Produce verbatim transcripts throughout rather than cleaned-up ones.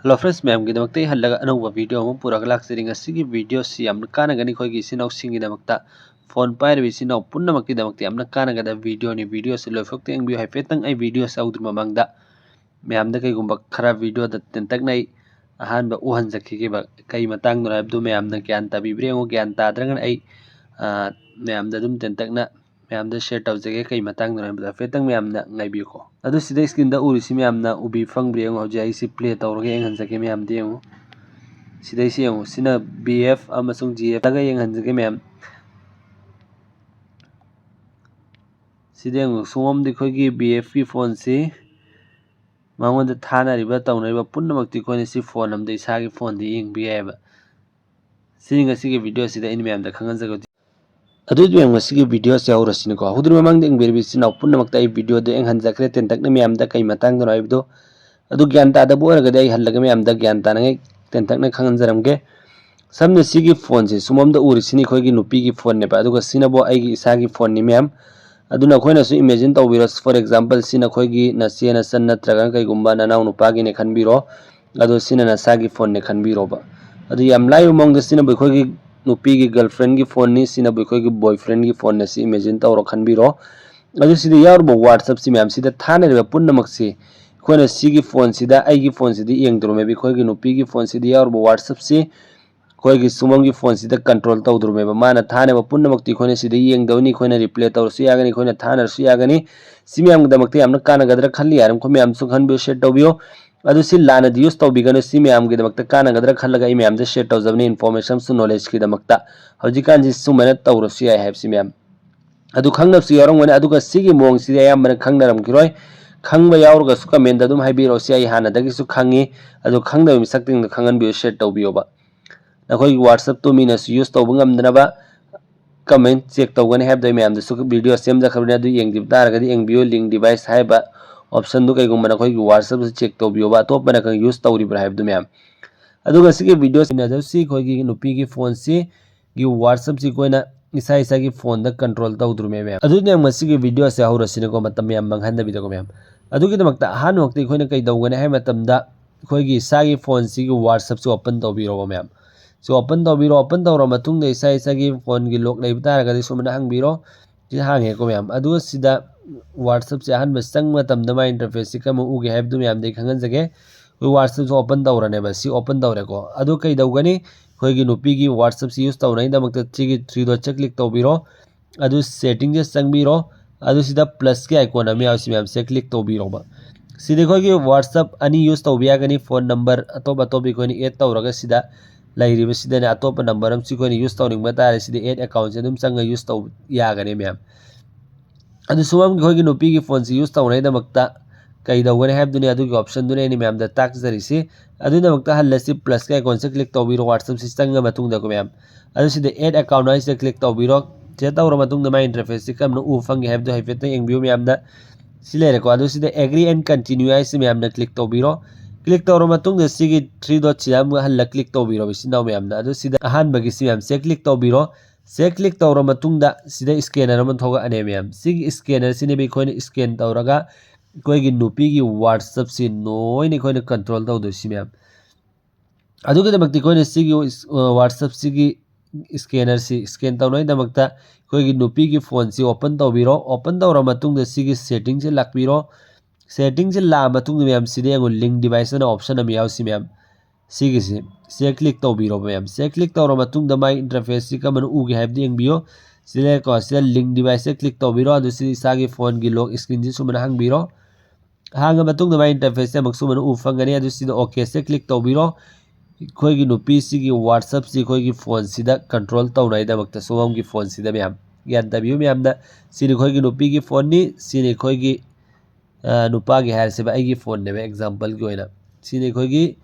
Hello friends, ꯃꯌꯥꯝꯒꯤꯗꯃꯛꯇ ꯑꯩ ꯍꯜꯂꯒ ꯑꯅꯧꯕ video ꯑꯃ ꯄꯨꯔꯒ ꯂꯥꯛꯆꯔꯤ꯫ ꯉꯁꯤꯒꯤ video ꯁꯤ ꯌꯥꯝꯅ ꯀꯥꯟꯅꯒꯅꯤ ꯑꯩꯈꯣꯏꯒꯤ ꯏꯆꯤꯟ ꯏꯅꯥꯎꯁꯤꯡꯒꯤꯗꯃꯛꯇ, phone ꯄꯥꯏꯔꯤꯕ ꯏꯆꯤꯟ ꯏꯅꯥꯎ ꯄꯨꯝꯅꯃꯛꯀꯤꯗꯃꯛꯇ ꯌꯥꯝꯅ ꯀꯥꯟꯅꯒꯗꯕ video ꯅꯤ꯫ Video ꯁꯤ ꯂꯣꯏꯐꯥꯎ ꯌꯦꯡꯕꯤꯌꯨ꯫ ꯍꯥꯏꯐꯦꯠꯇꯪ ꯑꯩ video ꯁꯤ ꯍꯧꯗ꯭ꯔꯤ ꯃꯃꯥꯡꯗ ꯃꯌꯥꯝꯗ ꯀꯩꯒꯨꯝꯕ ꯈꯔ video ꯗ ꯇꯦꯟꯇꯛꯅ ꯑꯩ ꯑꯍꯥꯟꯕ ꯎꯍꯟꯖꯈꯤꯒꯦꯕ꯫ ꯀꯩ ꯃꯇꯥꯡꯗꯅꯣ ꯍꯥꯏꯕꯗꯨ ꯃꯌꯥꯝꯅ ꯒ꯭ꯌꯥꯟ ꯇꯥꯕꯤꯕ꯭ꯔꯥ ꯌꯦꯡꯉꯨ꯫ ꯒ꯭ꯌꯥꯟ ꯇꯥꯗ꯭ꯔꯒꯅ ꯑꯩ, ꯑ, ꯃꯌꯥꯝꯗ ꯑꯗꯨꯝ ꯇꯦꯟꯇꯛꯅ ꯃꯌꯥꯝꯗ share ꯇꯧꯖꯒꯦ꯫ ꯀꯩ ꯃꯇꯥꯡꯗꯅꯣ ꯍꯥꯏꯕꯗꯣ ꯍꯥꯏꯐꯦꯠꯇꯪ ꯃꯌꯥꯝꯅ ꯉꯥꯏꯕꯤꯌꯨꯀꯣ꯫ ꯑꯗꯨ ꯁꯤꯗ screen ꯗ ꯎꯔꯤꯁꯤ ꯃꯌꯥꯝꯅ ꯎꯕꯤ ꯐꯪꯕ꯭ꯔꯥ ꯌꯦꯡꯉꯨ꯫ ꯍꯧꯖꯤꯛ ꯑꯩꯁꯤ play ꯇꯧꯔꯒ ꯌꯦꯡꯍꯟꯖꯒꯦ ꯃꯌꯥꯝꯗ ꯌꯦꯡꯉꯨ꯫ ꯁꯤꯗꯩꯁꯤ ꯌꯦꯡꯉꯨ, ꯁꯤꯅ B F ꯑꯃꯁꯨꯡ G F ꯇꯒ ꯌꯦꯡꯍꯟꯖꯒꯦ ꯃꯌꯥꯝ꯫ ꯁꯤꯗ ꯌꯦꯡꯉꯨ, ꯁꯣꯝꯗ ꯑꯩꯈꯣꯏꯒꯤ B F ꯀꯤ phone ꯁꯤ ꯃꯉꯣꯟꯗ ꯊꯥꯅꯔꯤꯕ ꯇꯧꯅꯔꯤꯕ ꯄꯨꯝꯅꯃꯛꯇꯤ ꯑꯩꯈꯣꯏꯅ ꯁꯤ phone ꯑꯃꯗ ꯏꯁꯥꯒꯤ phone ꯗ ꯌꯦꯡꯕ ꯌꯥꯏꯑꯕ꯫ ꯁꯤꯅꯤ ꯉꯁꯤꯒꯤ video ꯁꯤꯗ ꯑꯩꯅ ꯃꯌꯥꯝꯗ ꯈꯪꯍꯟꯖꯒꯗꯧꯔꯤꯁꯤ꯫ ꯑꯗꯨꯗꯤ ꯃꯌꯥꯝ ꯉꯁꯤꯒꯤ video ꯁꯦ ꯍꯧꯔꯁꯤꯅꯤꯀꯣ꯫ ꯍꯧꯗ꯭ꯔꯤꯕ ꯃꯃꯥꯡꯗ ꯌꯦꯡꯕꯤꯔꯤꯕ ꯏꯆꯤꯟ ꯏꯅꯥꯎ ꯄꯨꯝꯅꯃꯛꯇ ꯑꯩ video ꯗ ꯌꯦꯡꯍꯟꯖꯈ꯭ꯔꯦ ꯇꯦꯟꯇꯛꯅ ꯃꯌꯥꯝꯗ ꯀꯩ ꯃꯇꯥꯡꯗꯅꯣ ꯍꯥꯏꯕꯗꯣ꯫ ꯑꯗꯨ ꯒ꯭ꯌꯥꯟ ꯇꯥꯗꯕ ꯑꯣꯏꯔꯒꯗꯤ ꯑꯩ ꯍꯜꯂꯒ ꯃꯌꯥꯝꯗ ꯒ꯭ꯌꯥꯟ ꯇꯥꯅꯉꯥꯏ ꯇꯦꯟꯇꯛꯅ ꯈꯪꯍꯟꯖꯔꯝꯒꯦ꯫ ꯁꯝꯅ ꯁꯤꯒꯤ phone ꯁꯦ ꯁꯣꯝꯗ ꯎꯔꯤꯁꯤꯅ ꯑꯩꯈꯣꯏꯒꯤ ꯅꯨꯄꯤꯒꯤ phone ꯅꯦꯕ, ꯑꯗꯨꯒ ꯁꯤꯅꯕꯨ ꯑꯩꯒꯤ ꯏꯁꯥꯒꯤ phone ꯅꯤ ꯃꯌꯥꯝ꯫ ꯑꯗꯨꯅ ꯑꯩꯈꯣꯏꯅꯁꯨ imagine ꯇꯧꯕꯤꯔꯣ, for example ꯁꯤꯅ ꯑꯩꯈꯣꯏꯒꯤ ꯅꯆꯦ ꯅꯆꯟ ꯅꯠꯇ꯭ꯔꯒꯅ ꯀꯩꯒꯨꯝꯕ ꯅꯅꯥꯎ ꯅꯨꯄꯥꯒꯤꯅꯦ ꯈꯟꯕꯤꯔꯣ, ꯑꯗꯣ ꯁꯤꯅ ꯅꯁꯥꯒꯤ phone ꯅꯦ ꯈꯟꯕꯤꯔꯣꯕ꯫ ꯑꯗꯨ ꯌꯥꯝ ꯂꯥꯏꯕ ꯃꯑꯣꯡꯗ ꯁꯤꯅꯕꯨ ꯑꯩꯈꯣꯏꯒꯤ ꯅꯨꯄꯤꯒꯤ girlfriend ꯒꯤ phone ꯅꯤ, ꯁꯤꯅꯕꯨ ꯑꯩꯈꯣꯏꯒꯤ boyfriend ꯒꯤ phone ꯅꯦ, ꯁꯤ imagine ꯇꯧꯔꯣ ꯈꯟꯕꯤꯔꯣ꯫ ꯑꯗꯨ ꯁꯤꯗ ꯌꯥꯎꯔꯤꯕ WhatsApp ꯁꯤ ꯃꯌꯥꯝ, ꯁꯤꯗ ꯊꯥꯅꯔꯤꯕ ꯄꯨꯝꯅꯃꯛꯁꯤ ꯑꯩꯈꯣꯏꯅ ꯁꯤꯒꯤ phone ꯁꯤꯗ, ꯑꯩꯒꯤ phone ꯁꯤꯗ ꯌꯦꯡꯗ꯭ꯔꯣꯃꯦꯕ, ꯑꯩꯈꯣꯏꯒꯤ ꯅꯨꯄꯤꯒꯤ phone ꯁꯤꯗ ꯌꯥꯎꯔꯤꯕ WhatsApp ꯁꯤ ꯑꯩꯈꯣꯏꯒꯤ ꯁꯨꯃꯝꯒꯤ phone ꯁꯤꯗ control ꯇꯧꯗ꯭ꯔꯣꯃꯦꯕ꯫ ꯃꯥꯅ ꯊꯥꯅꯕ ꯄꯨꯝꯅꯃꯛꯇꯤ ꯑꯩꯈꯣꯏꯅ ꯁꯤꯗ ꯌꯦꯡꯗꯧꯅꯤ, ꯑꯩꯈꯣꯏꯅ reply ꯇꯧꯔꯁꯨ ꯌꯥꯒꯅꯤ, ꯑꯩꯈꯣꯏꯅ ꯊꯥꯅꯔꯁꯨ ꯌꯥꯒꯅꯤ꯫ ꯁꯤ ꯃꯌꯥꯝꯒꯤꯗꯃꯛꯇ ꯌꯥꯝꯅ ꯀꯥꯟꯅꯒꯗ꯭ꯔꯥ ꯈꯜꯂꯤ, ꯌꯥꯔꯤꯃꯈꯩ ꯃꯌꯥꯝꯁꯨ ꯈꯟꯕꯤꯌꯨ, share ꯇꯧꯕꯤꯌꯨ꯫ ꯑꯗꯨ ꯁꯤ ꯂꯥꯟꯅꯗꯤ use ꯇꯧꯕꯤꯒꯅꯨ, ꯁꯤ ꯃꯌꯥꯝꯒꯤꯗꯃꯛꯇ ꯀꯥꯟꯅꯒꯗ꯭ꯔꯥ ꯈꯜꯂꯒ ꯑꯩ ꯃꯌꯥꯝꯗ share ꯇꯧꯖꯕꯅꯤ, information ꯑꯃꯁꯨꯡ knowledge ꯀꯤꯗꯃꯛꯇ꯫ ꯍꯧꯖꯤꯛꯀꯥꯟꯁꯤ ꯁꯨꯃꯥꯏꯅ ꯇꯧꯔꯁꯨ ꯌꯥꯏ ꯍꯥꯏꯕꯁꯤ ꯃꯌꯥꯝ꯫ ꯑꯗꯨ ꯈꯪꯅꯕꯁꯨ ꯌꯥꯎꯔꯝꯒꯅꯤ, ꯑꯗꯨꯒ ꯁꯤꯒꯤ ꯃꯑꯣꯡꯁꯤꯗꯤ ꯑꯌꯥꯝꯕꯅ ꯈꯪꯅꯔꯝꯈꯤꯔꯣꯏ꯫ ꯈꯪꯕ ꯌꯥꯎꯔꯒꯁꯨ comment ꯑꯗꯨꯝ ꯍꯥꯏꯕꯤꯔꯛꯑꯣ, ꯁꯤ ꯑꯩ ꯍꯥꯟꯅꯗꯒꯤꯁꯨ ꯈꯪꯉꯤ꯫ ꯑꯗꯨ ꯈꯪꯗꯕ ꯃꯤꯁꯛꯁꯤꯡꯗ ꯈꯪꯍꯟꯕꯤꯌꯨ, share ꯇꯧꯕꯤꯌꯣꯕ꯫ ꯅꯈꯣꯏꯒꯤ WhatsApp ꯇꯨ ꯃꯤꯅꯁꯨ use ꯇꯧꯕ ꯉꯝꯗꯅꯕ comment check ꯇꯧꯒꯅꯤ ꯍꯥꯏꯕꯗꯣ ꯑꯩ ꯃꯌꯥꯝꯗꯁꯨ video ꯁꯦꯝꯖꯈ꯭ꯔꯕꯅꯤ, ꯑꯗꯨ ꯌꯦꯡꯗ꯭ꯔꯤꯕ ꯇꯥꯔꯒꯗꯤ ꯌꯦꯡꯕꯤꯌꯨ, link device ꯍꯥꯏꯕ option ꯗꯨ ꯀꯩꯒꯨꯝꯕ ꯅꯈꯣꯏꯒꯤ WhatsApp ꯁꯤ check ꯇꯧꯕꯤꯌꯣꯕ, ꯑꯇꯣꯞꯄꯅ ꯈꯪ use ꯇꯧꯔꯤꯕ꯭ꯔꯥ ꯍꯥꯏꯕꯗꯨ ꯃꯌꯥꯝ꯫ ꯑꯗꯨꯒ ꯁꯤꯒꯤ video ꯁꯤ ꯑꯩꯈꯣꯏꯒꯤ ꯅꯨꯄꯤꯒꯤ phone ꯁꯤꯒꯤ WhatsApp ꯁꯤ ꯑꯩꯈꯣꯏꯅ ꯏꯁꯥ ꯏꯁꯥꯒꯤ phone ꯗ control ꯇꯧꯗ꯭ꯔꯨꯃꯦ ꯃꯌꯥꯝ꯫ ꯑꯗꯨꯗꯤ ꯃꯌꯥꯝ ꯉꯁꯤꯒꯤ video ꯁꯦ ꯍꯧꯔꯁꯤꯅꯀꯣ, ꯃꯇꯝ ꯌꯥꯝ ꯃꯥꯡꯍꯟꯗꯕꯤꯗꯀꯣ ꯃꯌꯥꯝ꯫ ꯑꯗꯨꯒꯤꯗꯃꯛꯇ ꯑꯍꯥꯟꯕꯃꯛꯇ ꯑꯩꯈꯣꯏꯅ ꯀꯩꯗꯧꯒꯅꯤ ꯍꯥꯏꯕ ꯃꯇꯝꯗ ꯑꯩꯈꯣꯏꯒꯤ ꯏꯁꯥꯒꯤ ꯐꯣꯟꯁꯤꯒꯤ WhatsAppꯁꯤ open ꯇꯧꯕꯤꯔꯣꯕ ꯃꯌꯥꯝ꯫ ꯁꯤ open ꯇꯧꯕꯤꯔꯣ꯫ Open ꯇꯧꯔ ꯃꯇꯨꯡꯗ ꯏꯁꯥ ꯏꯁꯥꯒꯤ ꯐꯣꯟꯒꯤ lock ꯂꯩꯕ ꯇꯥꯔꯒꯗꯤ ꯁꯨꯃꯥꯏꯅ ꯍꯥꯡꯕꯤꯔꯣ꯫ ꯁꯤ ꯍꯥꯡꯉꯦꯀꯣ ꯃꯌꯥꯝ꯫ ꯑꯗꯨꯒ ꯁꯤꯗ WhatsAppꯁꯦ ꯑꯍꯥꯟꯕ ꯆꯪꯕ ꯃꯇꯝꯗ ꯃꯥꯏ interfaceꯁꯤ ꯀꯔꯝꯕ ꯎꯒꯦ ꯍꯥꯏꯕꯗꯨ ꯃꯌꯥꯝꯗ ꯑꯩ ꯈꯪꯍꯟꯖꯒꯦ꯫ ꯑꯩꯈꯣꯏ WhatsAppꯁꯦ open ꯇꯧꯔꯅꯦꯕ꯫ ꯁꯤ open ꯇꯧꯔꯦꯀꯣ꯫ ꯑꯗꯨ ꯀꯩꯗꯧꯒꯅꯤ? ꯑꯩꯈꯣꯏꯒꯤ ꯅꯨꯄꯤꯒꯤ WhatsAppꯁꯤ use ꯇꯧꯅꯕꯒꯤꯗꯃꯛꯇ ꯁꯤꯒꯤ three dotꯁꯦ click ꯇꯧꯕꯤꯔꯣ꯫ ꯑꯗꯨ settingꯁꯦ ꯆꯪꯕꯤꯔꯣ꯫ ꯑꯗꯨ ꯁꯤꯗ plusꯀꯤ icon ꯑꯃ ꯌꯥꯎꯔꯤ, ꯁꯤ ꯃꯌꯥꯝꯁꯦ click ꯇꯧꯕꯤꯔꯣꯕ꯫ ꯁꯤꯗ ꯑꯩꯈꯣꯏꯒꯤ WhatsApp ꯑꯅꯤ use ꯇꯧꯕ ꯌꯥꯒꯅꯤ꯫ ꯐꯣꯟ ꯅꯝꯕꯔ ꯑꯇꯣꯞ ꯑꯇꯣꯞꯄ ꯑꯩꯈꯣꯏꯅ add ꯇꯧꯔꯒ ꯁꯤꯗ ꯂꯩꯔꯤꯕꯁꯤꯗꯅꯦ ꯑꯇꯣꯞꯄ ꯅꯝꯕꯔ ꯑꯃꯁꯨ ꯑꯩꯈꯣꯏꯅ use ꯇꯧꯅꯤꯡꯕ ꯇꯥꯔꯦ, ꯁꯤꯗ add accountꯁꯦ ꯑꯗꯨꯝ ꯆꯪꯉ use ꯇꯧꯕ ꯌꯥꯒꯅꯤ ꯃꯌꯥꯝ꯫ ꯑꯗꯨ ꯁꯨꯃꯥꯏꯅ ꯑꯩꯈꯣꯏꯒꯤ ꯅꯨꯄꯤꯒꯤ ꯐꯣꯟꯁꯤ use ꯇꯧꯅꯉꯩꯗꯃꯛꯇ ꯀꯩꯗꯧꯒꯅꯤ ꯍꯥꯏꯕꯗꯨꯅꯤ, ꯑꯗꯨꯒꯤ optionꯗꯨꯅꯤ ꯑꯩꯅ ꯃꯌꯥꯝꯗ ꯇꯥꯛꯆꯔꯤꯁꯤ꯫ ꯑꯗꯨꯒꯤꯗꯃꯛꯇ ꯍꯜꯂꯁꯤ, plusꯀꯤ iconꯁꯦ click ꯇꯧꯕꯤꯔꯣ WhatsAppꯁꯤ ꯆꯪꯉ ꯃꯇꯨꯡꯗꯀꯣ ꯃꯌꯥꯝ꯫ ꯑꯗꯨ ꯁꯤꯗ add account ꯍꯥꯏꯁꯤꯗ click ꯇꯧꯕꯤꯔꯣ꯫ ꯁꯤꯗ ꯇꯧꯔ ꯃꯇꯨꯡꯗ ꯃꯥꯏ interfaceꯁꯤ ꯀꯔꯝꯅ ꯎꯕ ꯐꯪꯒꯦ ꯍꯥꯏꯕꯗꯨ ꯍꯥꯏꯐꯦꯠꯇꯪ ꯌꯦꯡꯕꯤꯌꯨ ꯃꯌꯥꯝꯗ꯫ ꯁꯤ ꯂꯩꯔꯦꯀꯣ꯫ ꯑꯗꯨ ꯁꯤꯗ agree and continue ꯍꯥꯏꯁꯤ ꯃꯌꯥꯝꯅ click ꯇꯧꯕꯤꯔꯣ꯫ Click ꯇꯧꯔ ꯃꯇꯨꯡꯗ ꯁꯤꯒꯤ three dotꯁꯤꯗ ꯑꯃꯨꯛ ꯍꯜꯂ click ꯇꯧꯕꯤꯔꯣ ꯏꯆꯤꯟ ꯏꯅꯥꯎ ꯃꯌꯥꯝꯅ꯫ ꯑꯗꯨ ꯁꯤꯗ ꯑꯍꯥꯟꯕꯒꯤꯁꯤ ꯃꯌꯥꯝ ꯁꯤꯗ click ꯇꯧꯕꯤꯔꯣ꯫ ꯁꯤꯗ click ꯇꯧꯔ ꯃꯇꯨꯡꯗ ꯁꯤꯗ scanner ꯑꯃ ꯊꯣꯛꯂꯛꯑꯅꯦ ꯃꯌꯥꯝ꯫ ꯁꯤꯒꯤ scannerꯁꯤꯅꯦꯕ ꯑꯩꯈꯣꯏꯅ scan ꯇꯧꯔꯒ ꯑꯩꯈꯣꯏꯒꯤ ꯅꯨꯄꯤꯒꯤ WhatsAppꯁꯤ ꯂꯣꯏꯅ ꯑꯩꯈꯣꯏꯅ control ꯇꯧꯗꯣꯏꯁꯤ ꯃꯌꯥꯝ꯫ ꯑꯗꯨꯒꯤꯗꯃꯛꯇ ꯑꯩꯈꯣꯏꯅ ꯁꯤꯒꯤ, ꯑ, WhatsAppꯁꯤꯒꯤ scannerꯁꯤ scan ꯇꯧꯅꯕꯒꯤꯗꯃꯛꯇ ꯑꯩꯈꯣꯏꯒꯤ ꯅꯨꯄꯤꯒꯤ ꯐꯣꯟꯁꯤ open ꯇꯧꯕꯤꯔꯣ꯫ Open ꯇꯧꯔ ꯃꯇꯨꯡꯗ ꯁꯤꯒꯤ settingꯁꯦ ꯂꯥꯛꯄꯤꯔꯣ꯫ Settingꯁꯦ ꯂꯥꯛꯑ ꯃꯇꯨꯡꯗ ꯃꯌꯥꯝ ꯁꯤꯗ ꯌꯦꯡꯉꯨ, link device ꯑꯅ option ꯑꯃ ꯌꯥꯎꯁꯤ ꯃꯌꯥꯝ꯫ ꯁꯤꯒꯤꯁꯤ, ꯁꯤꯗ click ꯇꯧꯕꯤꯔꯣ ꯃꯌꯥꯝ꯫ ꯁꯤꯗ click ꯇꯧꯔ ꯃꯇꯨꯡꯗ ꯃꯥꯏ interfaceꯁꯤ ꯀꯔꯝꯕꯅ ꯎꯒꯦ ꯍꯥꯏꯕꯗꯨ ꯌꯦꯡꯕꯤꯌꯣ꯫ ꯁꯤꯗꯀꯣ, ꯁꯤꯗ link deviceꯁꯦ click ꯇꯧꯕꯤꯔꯣ꯫ ꯑꯗꯨ ꯁꯤ ꯏꯁꯥꯒꯤ ꯐꯣꯟꯒꯤ lock screenꯁꯤ ꯁꯨꯃꯥꯏꯅ ꯍꯥꯡꯕꯤꯔꯣ꯫ ꯍꯥꯡꯉ ꯃꯇꯨꯡꯗ ꯃꯥꯏ interfaceꯁꯦ ꯑꯃꯨꯛ ꯁꯨꯃꯥꯏꯅ ꯎꯕ ꯐꯪꯒꯅꯤ꯫ ꯑꯗꯨ ꯁꯤꯗ okꯁꯦ click ꯇꯧꯕꯤꯔꯣ꯫ ꯑꯩꯈꯣꯏꯒꯤ ꯅꯨꯄꯤꯁꯤꯒꯤ WhatsAppꯁꯤ ꯑꯩꯈꯣꯏꯒꯤ ꯐꯣꯟꯁꯤꯗ control ꯇꯧꯅꯉꯥꯏꯗꯃꯛꯇ ꯁꯣꯝꯒꯤ ꯐꯣꯟꯁꯤꯗ ꯃꯌꯥꯝ ꯒ꯭ꯌꯥꯟ ꯇꯥꯕꯤꯌꯨ ꯃꯌꯥꯝꯅ꯫ ꯁꯤꯅꯤ ꯑꯩꯈꯣꯏꯒꯤ ꯅꯨꯄꯤꯒꯤ ꯐꯣꯟꯅꯤ, ꯁꯤꯅꯤ ꯑꯩꯈꯣꯏꯒꯤ, ꯑ, ꯅꯨꯄꯥꯒꯤ ꯍꯥꯏꯔꯁꯦꯕ, ꯑꯩꯒꯤ ꯐꯣꯟꯅꯦꯕ exampleꯒꯤ ꯑꯣꯏꯅ꯫ ꯁꯤꯅꯤ ꯑꯩꯈꯣꯏꯒꯤ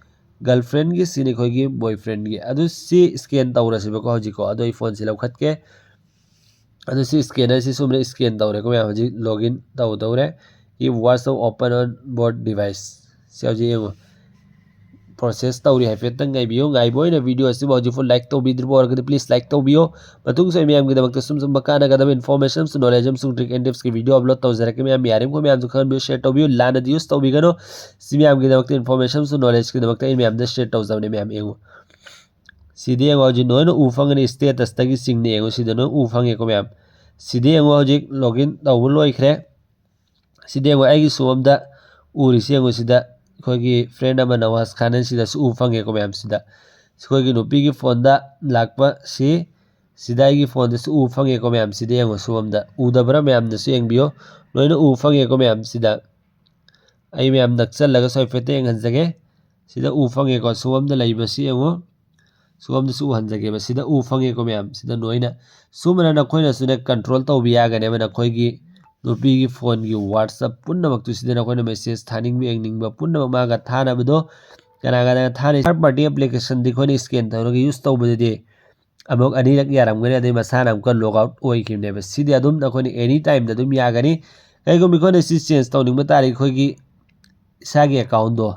girlfriendꯒꯤ, ꯁꯤꯅꯤ ꯑꯩꯈꯣꯏꯒꯤ boyfriendꯒꯤ꯫ ꯑꯗꯨ ꯁꯤ scan ꯇꯧꯔꯁꯦꯕꯀꯣ ꯍꯧꯖꯤꯛꯀꯣ꯫ ꯑꯗꯣ ꯑꯩ ꯐꯣꯟꯁꯤ ꯂꯧꯈꯠꯀꯦ꯫ ꯑꯗꯨ ꯁꯤ scannerꯁꯤ ꯁꯨꯝꯅ scan ꯇꯧꯔꯦꯀꯣ ꯃꯌꯥꯝ꯫ ꯍꯧꯖꯤꯛ login ꯇꯧꯗꯧꯔꯦ꯫ If WhatsApp open on both device꯫ ꯁꯤ ꯍꯧꯖꯤꯛ ꯌꯦꯡꯉꯨ꯫ ꯄ꯭ꯔꯣꯁꯦꯁ ꯇꯧꯔꯤ, ꯍꯥꯏꯐꯦꯠꯇꯪ ꯉꯥꯏꯕꯤꯌꯨ꯫ ꯉꯥꯏꯕ ꯑꯣꯏꯅ ꯚꯤꯗꯤꯑꯣ ꯑꯁꯤꯕꯨ ꯍꯧꯖꯤꯛꯐꯥꯎ ꯂꯥꯏꯛ ꯇꯧꯕꯤꯗ꯭ꯔꯤꯕ ꯑꯣꯏꯔꯒꯗꯤ please like ꯇꯧꯕꯤꯌꯨ꯫ ꯃꯇꯨꯡꯁꯨ ꯑꯩ ꯃꯌꯥꯝꯒꯤꯗꯃꯛꯇ ꯁꯨꯝ ꯁꯨꯝꯕ ꯀꯥꯟꯅꯒꯗꯕ ꯏꯟꯐꯣꯔꯃꯦꯁꯟ ꯑꯃꯁꯨꯡ ꯅꯣꯂꯦꯖ ꯑꯃꯁꯨꯡ ꯇ꯭ꯔꯤꯛ ꯑꯦꯟ ꯇꯤꯞꯁꯀꯤ ꯚꯤꯗꯤꯑꯣ ꯑꯞꯂꯣꯗ ꯇꯧꯖꯔꯛꯀꯦ ꯃꯌꯥꯝ꯫ ꯌꯥꯔꯤꯕ ꯃꯌꯥꯝꯁꯨ ꯈꯪꯍꯟꯕꯤꯌꯨ, ꯁꯤꯌꯔ ꯇꯧꯕꯤꯌꯨ, ꯂꯥꯟꯅꯗꯤ ꯌꯨꯁ ꯇꯧꯕꯤꯒꯅꯨ꯫ ꯁꯤ ꯃꯌꯥꯝꯒꯤꯗꯃꯛꯇ ꯏꯟꯐꯣꯔꯃꯦꯁꯟ ꯑꯃꯁꯨꯡ ꯅꯣꯂꯦꯖꯀꯤꯗꯃꯛꯇ ꯑꯩ ꯃꯌꯥꯝꯗ ꯁꯤꯌꯔ ꯇꯧꯖꯕꯅꯦ ꯃꯌꯥꯝ꯫ ꯌꯦꯡꯉꯨ, ꯁꯤꯗ ꯌꯦꯡꯉꯣ, ꯍꯧꯖꯤꯛ ꯅꯣꯏꯅ ꯎ ꯐꯪꯒꯅꯤ ꯁ꯭ꯇꯦꯇꯁꯇꯒꯤ ꯆꯤꯡꯅ꯫ ꯌꯦꯡꯉꯨ, ꯁꯤꯗ ꯅꯣꯏ ꯎ ꯐꯪꯉꯦꯀꯣ ꯃꯌꯥꯝ꯫ ꯁꯤꯗ ꯌꯦꯡꯉꯣ, ꯍꯧꯖꯤꯛ ꯂꯣꯒꯏꯟ ꯇꯧꯕ ꯂꯣꯏꯈ꯭ꯔꯦ꯫ ꯁꯤꯗ ꯌꯦꯡꯉꯣ, ꯑꯩꯒꯤ ꯁꯣꯝꯗ ꯎꯔꯤꯁꯤ ꯌꯦꯡꯉꯣ, ꯁꯤꯗ ꯑꯩꯈꯣꯏꯒꯤ ꯐ꯭ꯔꯦꯟ ꯑꯃ ꯅꯋꯥꯖ ꯈꯥꯟ ꯍꯥꯏꯅ ꯁꯤꯗꯁꯨ ꯎ ꯐꯪꯉꯦꯀꯣ ꯃꯌꯥꯝ꯫ ꯁꯤꯗ ꯑꯩꯈꯣꯏꯒꯤ ꯅꯨꯄꯤꯒꯤ ꯐꯣꯟꯗ ꯂꯥꯛꯄ ꯁꯤ, ꯁꯤꯗ ꯑꯩꯒꯤ ꯐꯣꯟꯗꯁꯨ ꯎ ꯐꯪꯉꯦꯀꯣ ꯃꯌꯥꯝ꯫ ꯁꯤꯗ ꯌꯦꯡꯉꯣ, ꯁꯣꯝꯗ ꯎꯗꯕ꯭ꯔꯥ ꯃꯌꯥꯝꯅꯁꯨ ꯌꯦꯡꯕꯤꯌꯣ, ꯂꯣꯏꯅ ꯎ ꯐꯪꯉꯦꯀꯣ ꯃꯌꯥꯝ꯫ ꯁꯤꯗ ꯑꯩ ꯃꯌꯥꯝ ꯅꯛꯁꯜꯂꯒꯁꯨ ꯍꯥꯏꯐꯦꯠꯇ ꯌꯦꯡꯍꯟꯖꯒꯦ꯫ ꯁꯤꯗ ꯎ ꯐꯪꯉꯦꯀꯣ, ꯁꯣꯝꯗ ꯂꯩꯕꯁꯤ ꯌꯦꯡꯉꯣ, ꯁꯣꯝꯗꯁꯨ ꯎꯍꯟꯖꯒꯦꯕ꯫ ꯁꯤꯗ ꯎ ꯐꯪꯉꯦꯀꯣ ꯃꯌꯥꯝ꯫ ꯁꯤꯗ ꯅꯣꯏꯅ ꯁꯨꯃꯥꯏꯅ ꯅꯈꯣꯏꯅꯁꯨꯅꯦ ꯀꯟꯇ꯭ꯔꯣꯜ ꯇꯧꯕ ꯌꯥꯒꯅꯦꯕ ꯅꯈꯣꯏꯒꯤ ꯅꯨꯄꯤꯒꯤ ꯐꯣꯟꯒꯤ WhatsApp ꯄꯨꯝꯅꯃꯛꯇꯨ꯫ ꯁꯤꯗ ꯅꯈꯣꯏꯅ ꯃꯦꯁꯦꯖ ꯊꯥꯅꯤꯡꯕ ꯌꯦꯡꯅꯤꯡꯕ ꯄꯨꯝꯅꯃꯛ ꯃꯥꯒ ꯊꯥꯅꯕꯗꯣ, ꯀꯅꯥ ꯀꯅꯥ ꯊꯥꯅꯩ꯫ ꯊꯥꯔꯠ ꯄꯥꯔꯇꯤ ꯑꯦꯄ꯭ꯂꯤꯀꯦꯁꯟꯗꯤ ꯑꯩꯈꯣꯏꯅ ꯁ꯭ꯀꯦꯟ ꯇꯧꯔꯒ ꯌꯨꯁ ꯇꯧꯕꯗꯗꯤ ꯑꯃꯨꯛ ꯑꯅꯤꯔꯛ ꯌꯥꯔꯝꯒꯅꯤ, ꯑꯗꯩ ꯃꯁꯥꯅ ꯑꯃꯨꯛꯀ ꯂꯣꯛ ꯑꯥꯎꯠ ꯑꯣꯏꯈꯤꯕꯅꯦꯕ꯫ ꯁꯤꯗꯤ ꯑꯗꯨꯝ ꯑꯩꯈꯣꯏꯅ ꯑꯦꯅꯤ ꯇꯥꯏꯝꯗ ꯑꯗꯨꯝ ꯌꯥꯒꯅꯤ꯫ ꯀꯩꯒꯨꯝꯕ ꯑꯩꯈꯣꯏꯅ ꯁꯤ ꯆꯦꯟꯖ ꯇꯧꯅꯤꯡꯕ ꯇꯥꯔꯗꯤ ꯑꯩꯈꯣꯏꯒꯤ ꯏꯁꯥꯒꯤ ꯑꯦꯀꯥꯎꯟꯗꯣ,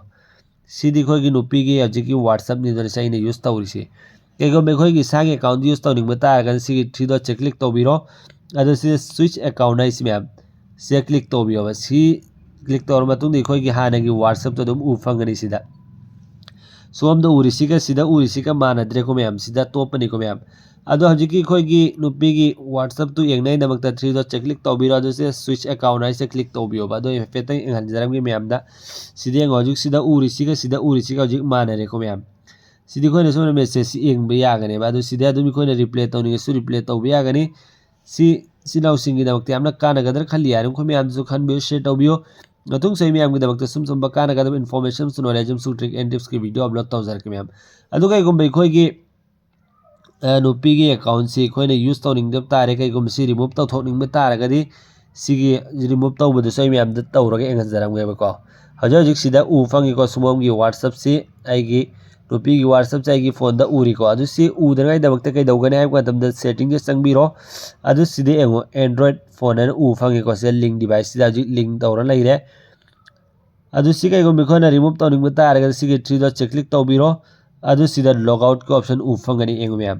ꯁꯤꯗꯤ ꯑꯩꯈꯣꯏꯒꯤ ꯅꯨꯄꯤꯒꯤ ꯍꯧꯖꯤꯛꯀꯤ WhatsApp-ꯅꯤꯗꯅ ꯁꯤ ꯑꯩꯅ ꯌꯨꯁ ꯇꯧꯔꯤꯁꯤ꯫ ꯀꯩꯒꯨꯝꯕ ꯑꯩꯈꯣꯏꯒꯤ ꯏꯁꯥꯒꯤ ꯑꯦꯀꯥꯎꯟꯗ ꯌꯨꯁ ꯇꯧꯅꯤꯡꯕ ꯇꯥꯔꯒꯅ ꯁꯤꯒꯤ ꯊ꯭ꯔꯤ ꯗꯣꯠꯁꯦ ꯀ꯭ꯂꯤꯛ ꯇꯧꯕꯤꯔꯣ꯫ ꯑꯗꯣ ꯁꯤꯗ ꯁ꯭ꯋꯤꯆ ꯑꯦꯀꯥꯎꯟ ꯍꯥꯏꯁꯤ ꯃꯌꯥꯝ, ꯁꯤꯗ ꯀ꯭ꯂꯤꯛ ꯇꯧꯕꯤꯌꯣꯕ꯫ ꯁꯤ ꯀ꯭ꯂꯤꯛ ꯇꯧꯔ ꯃꯇꯨꯡꯗ ꯑꯩꯈꯣꯏꯒꯤ ꯍꯥꯟꯅꯒꯤ WhatsApp-ꯇꯣ ꯑꯗꯨꯝ ꯎ ꯐꯪꯒꯅꯤ ꯁꯤꯗ꯫ ꯁꯣꯝꯗ ꯎꯔꯤꯁꯤꯒ ꯁꯤꯗ ꯎꯔꯤꯁꯤꯒ ꯃꯥꯟꯅꯗ꯭ꯔꯦꯀꯣ ꯃꯌꯥꯝ, ꯁꯤꯗ ꯇꯣꯞꯄꯅꯤꯀꯣ ꯃꯌꯥꯝ꯫ ꯑꯗꯣ ꯍꯧꯖꯤꯛꯀꯤ ꯑꯩꯈꯣꯏꯒꯤ ꯅꯨꯄꯤꯒꯤ WhatsApp-ꯇꯨ ꯌꯦꯡꯅꯉꯥꯏꯗꯃꯛꯇ ꯊ꯭ꯔꯤ ꯗꯣꯠꯁꯦ ꯀ꯭ꯂꯤꯛ ꯇꯧꯕꯤꯔꯣ꯫ ꯑꯗꯨ ꯁꯤꯗ ꯁ꯭ꯋꯤꯆ ꯑꯦꯀꯥꯎꯟ ꯍꯥꯏꯁꯦ ꯀ꯭ꯂꯤꯛ ꯇꯧꯕꯤꯌꯣꯕ꯫ ꯑꯗꯣ ꯑꯩ ꯍꯥꯏꯐꯦꯠꯇꯪ ꯌꯦꯡꯍꯟꯖꯔꯝꯒꯦ ꯃꯌꯥꯝꯗ꯫ ꯁꯤꯗ ꯌꯦꯡꯉꯣ, ꯍꯧꯖꯤꯛ ꯁꯤꯗ ꯎꯔꯤꯁꯤꯒ ꯁꯤꯗ ꯎꯔꯤꯁꯤꯒ ꯍꯧꯖꯤꯛ ꯃꯥꯟꯅꯔꯦꯀꯣ ꯃꯌꯥꯝ꯫ ꯁꯤꯗꯤ ꯑꯩꯈꯣꯏꯅ ꯁꯣꯝꯗ ꯃꯦꯁꯦꯖꯁꯤ ꯌꯦꯡꯕ ꯌꯥꯒꯅꯦꯕ꯫ ꯑꯗꯨ ꯁꯤꯗ ꯑꯗꯨꯝ ꯑꯩꯈꯣꯏꯅ ꯔꯤꯄ꯭ꯂꯦ ꯇꯧꯅꯤꯡꯉꯁꯨ ꯔꯤꯄ꯭ꯂꯦ ꯇꯧꯕ ꯌꯥꯒꯅꯤ꯫ ꯁꯤ ꯏꯆꯤꯜ ꯏꯅꯥꯎꯁꯤꯡꯒꯤꯗꯃꯛꯇ ꯌꯥꯝꯅ ꯀꯥꯟꯅꯒꯗ꯭ꯔꯥ ꯈꯜꯂꯤ꯫ ꯌꯥꯔꯤꯕ ꯑꯩꯈꯣꯏ ꯃꯌꯥꯝꯗꯁꯨ ꯈꯟꯕꯤꯌꯨ, ꯁꯤꯌꯔ ꯇꯧꯕꯤꯌꯨ꯫ ꯃꯇꯨꯡꯁꯨ ꯑꯩ ꯃꯌꯥꯝꯒꯤꯗꯃꯛꯇ ꯁꯨꯝ ꯁꯨꯝꯕ ꯀꯥꯟꯅꯒꯗꯕ ꯏꯟꯐꯣꯔꯃꯦꯁꯟ ꯑꯃꯁꯨꯡ ꯅꯣꯂꯦꯖ ꯑꯃꯁꯨꯡ ꯇ꯭ꯔꯤꯛ ꯑꯦꯟ ꯇꯤꯞꯁꯀꯤ ꯚꯤꯗꯤꯑꯣ ꯑꯞꯂꯣꯗ ꯇꯧꯖꯔꯛꯀꯦ ꯃꯌꯥꯝ꯫ ꯑꯗꯨ ꯀꯩꯒꯨꯝꯕ ꯑꯩꯈꯣꯏꯒꯤ, ꯑ, ꯅꯨꯄꯤꯒꯤ ꯑꯦꯀꯥꯎꯟꯁꯤ ꯑꯩꯈꯣꯏꯅ ꯌꯨꯁ ꯇꯧꯅꯤꯡꯗꯕ ꯇꯥꯔꯦ, ꯀꯩꯒꯨꯝꯕ ꯁꯤ ꯔꯤꯃꯨꯚ ꯇꯧꯊꯣꯛꯅꯤꯡꯕ ꯇꯥꯔꯒꯗꯤ ꯁꯤꯒꯤ ꯔꯤꯃꯨꯚ ꯇꯧꯕꯗꯨꯁꯨ ꯑꯩ ꯃꯌꯥꯝꯗ ꯇꯧꯔꯒ ꯌꯦꯡꯍꯟꯖꯔꯝꯒꯦꯕꯀꯣ꯫ ꯍꯧꯖꯤꯛ ꯍꯧꯖꯤꯛ ꯁꯤꯗ ꯎ ꯐꯪꯉꯤꯀꯣ, ꯁꯨꯃꯣꯝꯒꯤ WhatsApp-ꯁꯤ ꯑꯩꯒꯤ ꯅꯨꯄꯤꯒꯤ WhatsApp-ꯁꯦ ꯑꯩꯒꯤ ꯐꯣꯟꯗ ꯎꯔꯤꯀꯣ꯫ ꯑꯗꯨ ꯁꯤ ꯎꯗꯅꯉꯥꯏꯗꯃꯛꯇ ꯀꯩꯗꯧꯒꯅꯤ ꯍꯥꯏꯕ ꯃꯇꯝꯗ ꯁꯦꯇꯤꯡꯁꯦ ꯆꯪꯕꯤꯔꯣ꯫ ꯑꯗꯨ ꯁꯤꯗ ꯌꯦꯡꯉꯣ, Android phone ꯍꯥꯏꯅ ꯎ ꯐꯪꯉꯤꯀꯣ꯫ ꯁꯤꯗ ꯂꯤꯡ ꯗꯤꯚꯥꯏꯁꯁꯤꯗ ꯍꯧꯖꯤꯛ ꯂꯤꯡ ꯇꯧꯔ ꯂꯩꯔꯦ꯫ ꯑꯗꯨ ꯁꯤ ꯀꯩꯒꯨꯝꯕ ꯑꯩꯈꯣꯏꯅ remove ꯇꯧꯅꯤꯡꯕ ꯇꯥꯔꯒꯗꯤ ꯁꯤꯒꯤ three dot ꯁꯦ click ꯇꯧꯕꯤꯔꯣ꯫ ꯑꯗꯨ ꯁꯤꯗ log out ꯀꯤ option ꯎꯕ ꯐꯪꯒꯅꯤ, ꯌꯦꯡꯉꯨ ꯃꯌꯥꯝ꯫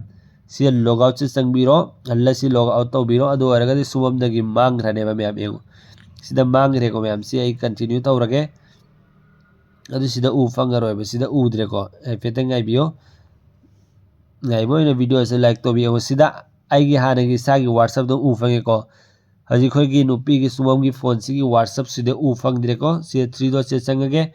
ꯁꯤꯗ log out ꯁꯦ ꯆꯪꯕꯤꯔꯣ, ꯍꯜꯂ ꯁꯤ log out ꯇꯧꯕꯤꯔꯣ꯫ ꯑꯗꯨ ꯑꯣꯏꯔꯒꯗꯤ ꯁꯨꯕꯝꯗꯒꯤ ꯃꯥꯡꯈ꯭ꯔꯅꯦꯕ ꯃꯌꯥꯝ, ꯌꯦꯡꯉꯨ꯫ ꯁꯤꯗ ꯃꯥꯡꯈ꯭ꯔꯦꯀꯣ ꯃꯌꯥꯝ꯫ ꯁꯤ ꯑꯩ continue ꯇꯧꯔꯒꯦ꯫ ꯑꯗꯨ ꯁꯤꯗ ꯎꯕ ꯐꯪꯉꯔꯣꯏꯕ, ꯁꯤꯗ ꯎꯗ꯭ꯔꯦꯀꯣ꯫ ꯍꯥꯏꯐꯦꯠꯇꯪ ꯉꯥꯏꯕꯤꯌꯣ꯫ ꯉꯥꯏꯕ ꯑꯣꯏꯅ video ꯁꯦ like ꯇꯧꯕꯤꯌꯣ꯫ ꯁꯤꯗ ꯑꯩꯒꯤ ꯍꯥꯟꯅꯒꯤ ꯏꯁꯥꯒꯤ WhatsApp ꯇꯣ ꯎꯕ ꯐꯪꯉꯦꯀꯣ꯫ ꯍꯧꯖꯤꯛ ꯑꯩꯈꯣꯏꯒꯤ ꯅꯨꯄꯤꯒꯤ ꯁꯨꯕꯝꯒꯤ phone ꯁꯤꯒꯤ WhatsApp ꯁꯤꯗ ꯎꯕ ꯐꯪꯗ꯭ꯔꯦꯀꯣ꯫ ꯁꯤꯗ three dot ꯁꯦ ꯆꯪꯉꯒꯦ꯫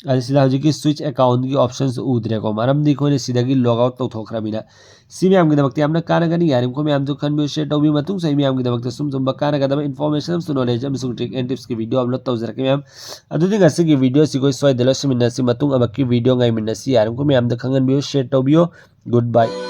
ꯑꯗꯨ ꯁꯤꯗ ꯍꯧꯖꯤꯛꯀꯤ switch account ꯀꯤ option ꯁꯨ ꯎꯗ꯭ꯔꯦꯀꯣ, ꯃꯔꯝꯗꯤ ꯑꯩꯈꯣꯏꯅ ꯁꯤꯗꯒꯤ log out ꯇꯧꯊꯣꯛꯈ꯭ꯔꯃꯤꯅ꯫ ꯁꯤ ꯃꯌꯥꯝꯒꯤꯗꯃꯛꯇ ꯌꯥꯝꯅ ꯀꯥꯟꯅꯒꯅꯤ꯫ ꯌꯥꯔꯤꯕꯃꯈꯩ ꯃꯌꯥꯝꯗꯣ ꯈꯟꯕꯤꯌꯨ, share ꯇꯧꯕꯤꯌꯨ꯫ ꯃꯇꯨꯡꯁꯨ ꯑꯩ ꯃꯌꯥꯝꯒꯤꯗꯃꯛꯇ ꯁꯨꯝ ꯁꯨꯝꯕ ꯀꯥꯟꯅꯒꯗꯕ information ꯑꯃꯁꯨꯡ knowledge ꯑꯃꯁꯨꯡ trick and tips ꯀꯤ video upload ꯇꯧꯖꯔꯛꯀꯦ ꯃꯌꯥꯝ꯫ ꯑꯗꯨꯗꯤ ꯉꯁꯤꯒꯤ video ꯁꯤ ꯑꯩꯈꯣꯏ ꯁ꯭ꯋꯥꯏꯗ ꯂꯣꯏꯁꯤꯟꯃꯤꯟꯅꯁꯤ꯫ ꯃꯇꯨꯡ ꯑꯃꯛꯀꯤ video ꯉꯥꯏꯃꯤꯟꯅꯁꯤ꯫ ꯌꯥꯔꯤꯕꯃꯈꯩ ꯃꯌꯥꯝꯗ ꯈꯪꯍꯟꯕꯤꯌꯨ, share ꯇꯧꯕꯤꯌꯨ꯫ Good bye꯫